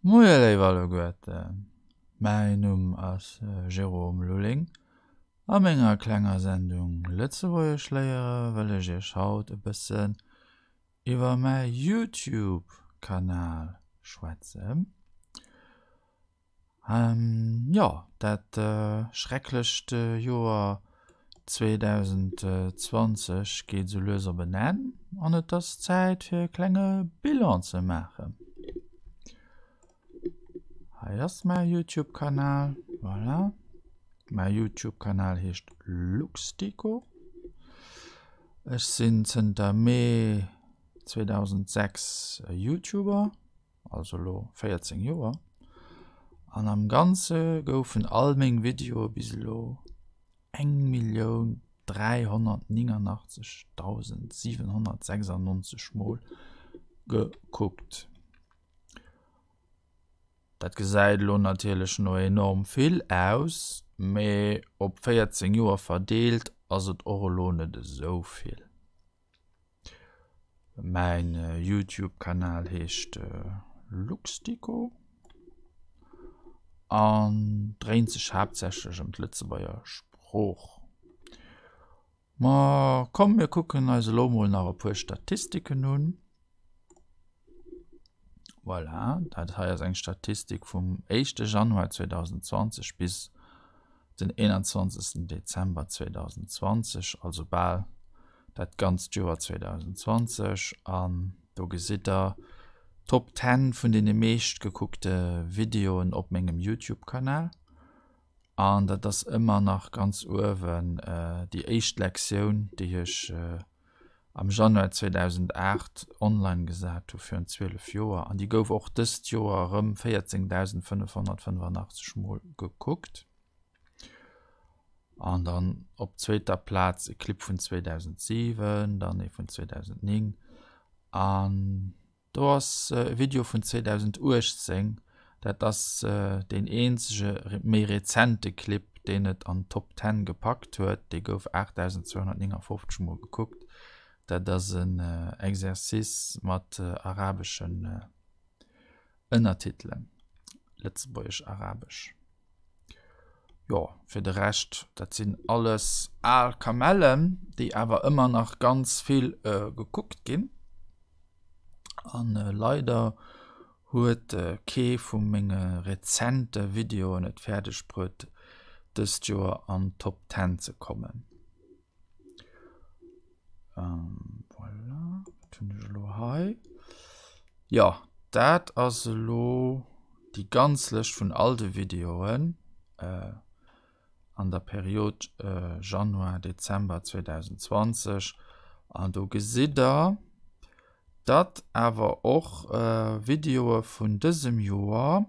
Moie léif alleguerten, mäin Numm ass Jérôme Lulling. A menger klenger Sendung Lëtzebuergesch léiere wëll ech iech haut e bëssen iwwer mäi Youtube Kanal schwätzen. Jo, dat schrecklecht Joer 2020 geet esou lues op en Enn an et ass Zäit fir e klenge Bilan ze maachen. Hei ass mäi Youtube-Kanal, voilà. Mäi Youtube-Kanal heescht Luxdico. Ech sinn zënter Mee 2006 Youtuber. also elo 14 Joer, an am Ganze goufen all meng Videoe bis elo 1.389.796 Mol gekuckt. Dat gesäit elo natierlech no enorm vill aus, mee op 14 Joer verdeelt ass et och elo net esou vill. Mäin Youtube Kanal heescht Luxdico an dréint sech haaptsächlech ëm d'Lëtzebuerger Sprooch. Ma komm mir kucken eis elo mol nach e puer Statistiken un. Voilà, dat hei ass eng Statistik vum éischte Januar 2020 bis den 21. Dezember 2020, also bal dat ganzt Joer 2020. An do gesitt der d'Top 10 vun deene meescht gekuckte Videoen op mengem YouTube-Kanal. An dat ass ëmmer nach ganz uewen déi éischt Lektioun, déi ech am Januar 2008 online gesat hu virun 12 Joer an déi gouf och dëst Joer erëm 14.585 Mol gekuckt. An dann op zweeter Plaz e Clip vun 2007, dann ee vun 2009 an Do ass e Video vun 2018, dat ass deen eenzege méi rezente Clip, deen et an d'Top Ten gepackt huet. Dee gouf 8.259 Mol gekuckt. Dat ass en Exercice mat arabeschen Ënnertitelen, lëtzebuergesch-arabesch. Jo, fir de Rescht, dat sinn alles al Kamellen, déi awer ëmmer nach ganz vill gekuckt ginn. An leider huet kee vu menge rezente Videoen et fäerdeg bruet dëst Joer an d'Top Ten ze kommen. Voilà, wat hunn ech elo hei? Jo, dat ass elo déi ganz Lëscht vun all de Videoen. an der Period Januar, Dezember 2020 an do gesitt der, datt awer och Videoe vun dësem Joer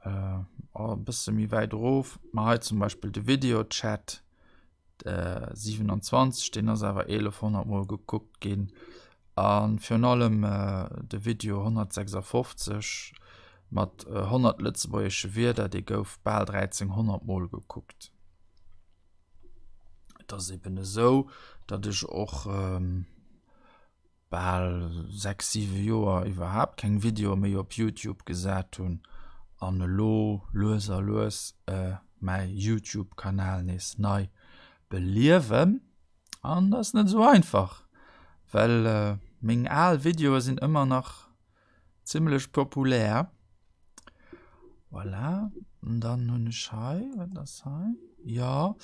e bësse méi wäit erof, ma hei zum Beispill de Videochat 27, deen ass awer 1100 mol gekuckt ginn A virun allem de Video 156 mat 100 lëtzebuergesche Wierder, dee gouf bal 1300 Mol gekuckt. Et ass eben esou, datt ech och bal 6, 7 Joer iwwerhaapt keng Videoe méi op Youtube gesat hunn an elo lues a lues mäi Youtube-Kanal nees nei beliewen. An dat ass net esou einfach, well meng al Videoe sinn ëmmer nach zimmlech populär. Voilà, an dann hunn ech hei, wat ass hei? Jo,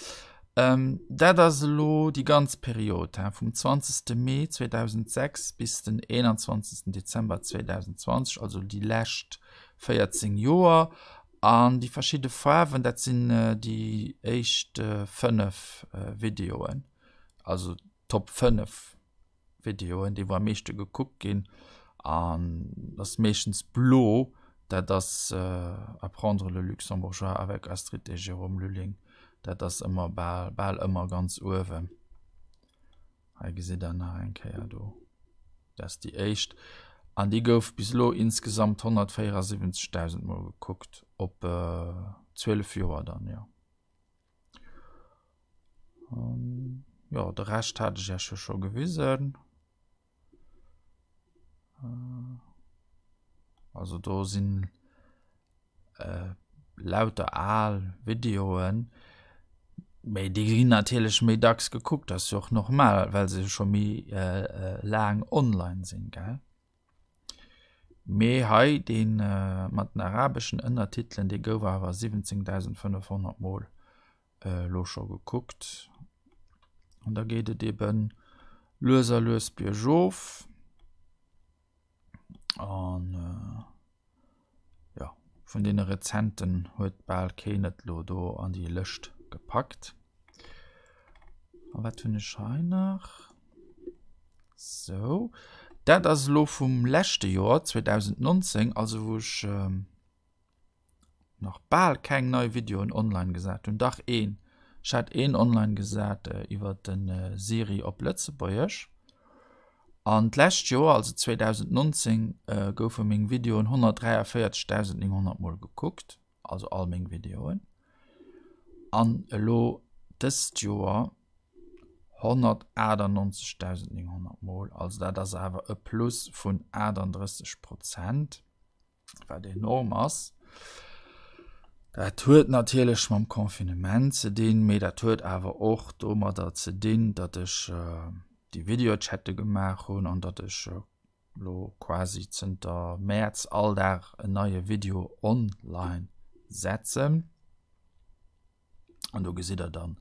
dat ass elo déi ganz Period, hein, vum 20. Mee 2006 bis den 21. Dezember 2020, also déi lescht 14 Joer. An déi verschidde Faarwen, dat sinn déi éischt 5 Videoen, also Top 5 Videoen, déi wou am meeschte gekuckt ginn. An ass meeschtens blo, dat ass Apprendre le luxembourgeois avec Astrid et Jérôme Lulling. Dat ass ëmmer bal, bal ëmmer ganz uewen. Hei gesitt der nach eng Kéier do. Dat ass déi éischt. An déi gouf bis elo insgesamt 174.000 Mol gekuckt op 12 Joer dann, jo. An jo, de Rescht hat ech Iech jo scho gewisen. Also do sinn lauter al Videoen, mee déi ginn natierlech méi dacks gekuckt, ass jo och normal, well se scho méi laang online sinn, gell? Mee hei dee mat den arabeschen Ënnertitelen, dee gouf awer 17.500 Mol elo scho gekuckt. An da geet et eben lues a lues biergof. An jo, vun deene rezenten huet bal keen et lo do an déi Lëscht gepackt. A wat hunn ech hei nach? Sou, dat ass elo vum leschte Joer, 2019, also wou ech nach bal keng nei Videoen online gesat hunn. Dach een, ech hat een online gesat iwwer de Siri op Lëtzebuergesch. An d'lescht Joer, also 2019, goufe meng Videoen 143.900 Mol gekuckt, also all meng Videoen. An elo dëst Joer 198.900 Mol, also dat ass awer e Plus vun 38 Prozent. wat enorm ass. Dat huet natierlech mam Confinement ze dinn, mee dat huet awer och domadder ze dinn, datt ech déi Videochatte gemaach hunn an datt ech lo quasi zënter Mäerz all Dag en neie Video online setzen. An do gesitt der dann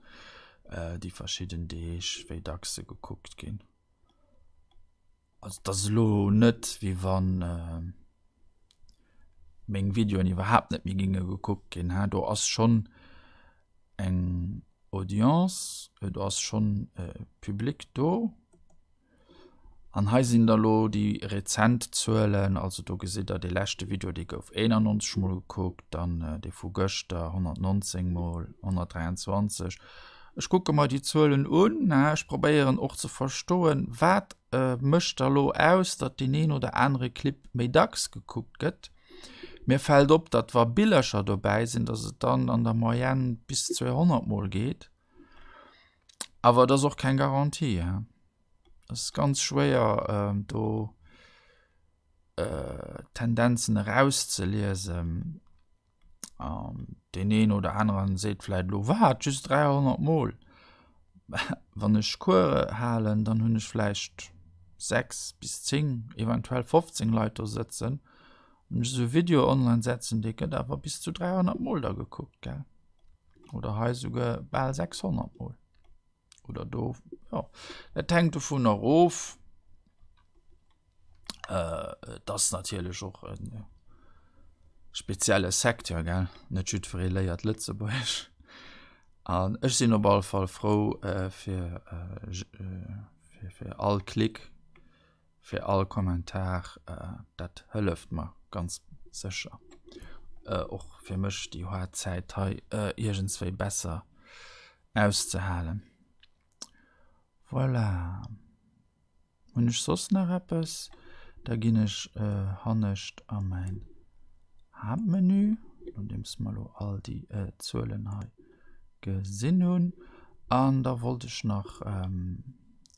déi verschidden Deeg, wéi dacks se gekuckt ginn. Also et ass elo net wéi wann meng Videoen iwwerhaapt net méi géinge gekuckt ginn hein. Do ass schonn eng Audience, do ass schonn e Public do. An hei sinn da lo déi rezent Zuelen, also do gesitt der dee leschte Video dee gouf 91 mol gekuckt, dann dee vu gëschter 119 mol, 123. Ech kucke mer déi Zuelen un, ech probéieren och ze verstoen, wat mécht da lo aus, datt deen een oder anere Clip méi dacks gekuckt gëtt. Mir fält op, datt wa Billercher dobäi sinn, datt et dann an der Moyenne bis 200 Mol geet. Awer et ass och keng Garantie. Et ass ganz schwéier do Tendenzen erauszeliesen. An deen een oder aneren seet vläit elo, Wat, just 300 Mol? Wann ech Cours halen, dann hunn ech vläicht 6 bis 10, eventuell 15 Leit do sëtzen. Wann ech esou e Video online setzen, dee gëtt awer bis zu 300 Mol da gekuckt, gell? Oder hei esouguer bal 600 Mol. Oder do, jo. Dat hänkt dovunner of. Et ass natierlech och e spezielle Secteur, gell? Net jiddweree léiert Lëtzebuergesch. An ech sinn op alle Fall frou fir fir all Klick, fir all Kommentar. Dat hëlleft mer ganz sécher och fir mech déi haart Zäit hei iergendswéi besser auszehalen. Voilà. Hunn ech soss nach eppes? Da ginn ech hannescht a mäin Haaptmenü, nodeems mer elo all déi Zuelen hei gesinn hunn. An da wollt ech nach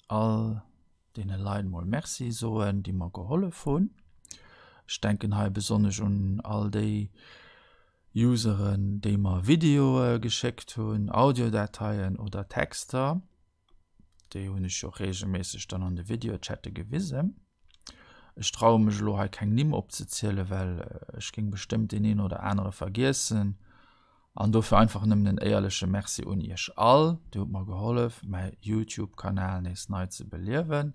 all deene Leit mol Merci soen, déi mer gehollef hunn. Ech denken hei besonnesch un all déi Useren, déi mer Videoe geschéckt hunn, Audiodateien oder Texter. Déi hunn ech jo regelméisseg dann an de Videochatte gewisen. Ech traue mech elo hei keng Nimm opzezielen, well ech géing bestëmmt deen een oder anere vergiessen. An dofir einfach nëmmen en éierleche Merci un iech all. Dir hutt mer gehollef, mäi YouTube-Kanal nees nei ze beliewen.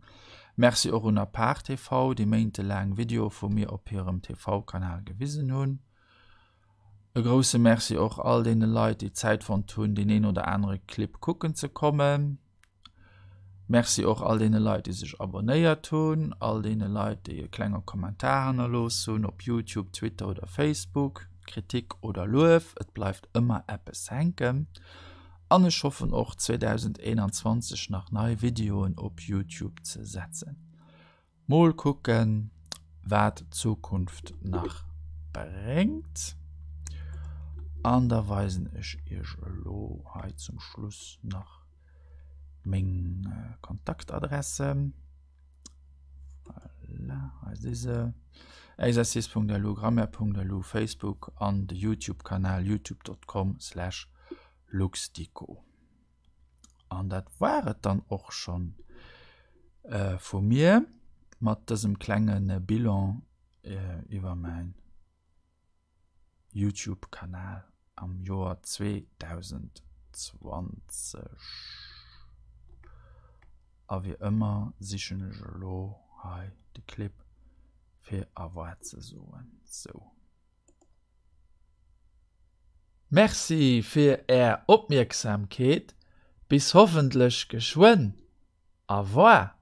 Merci och un Apart TV, déi méintelaang Videoe vu mir op hirem TV-Kanal gewisen hunn. E grousse Merci och all deene Leit, déi Zäit fonnt hunn, deen een oder anere Clip kucken ze kommen. Merci och all deene Leit, déi sech abonnéiert hunn, all deene Leit, déi e klenge Kommentar hannerlooss hunn op YouTube, Twitter oder Facebook. Kritik oder Luef, et bleift ëmmer eppes hänken. An ech hoffen och 2021 nach nei Videoen op YouTube ze setzen. Mol kucken wat d'Zukunft nach bréngt. An da weisen ech iech elo hei zum Schluss nach meng Kontaktadresse. Voilà, hei si se. Exercice.lu, Grammaire.lu, Facebook an de Youtube-Kanal youtube.com slash luxdico. An dat war et dann och schonn vu mir mat dësem klenge Bilan iwwer mäin Youtube-Kanal am Joer 2020. A wéi ëmmer sichen ech elo hei de Clip fir Au revoir ze soen. Sou. Merci fir är Opmierksamkeet, bis hoffentlech geschwënn. Au revoir.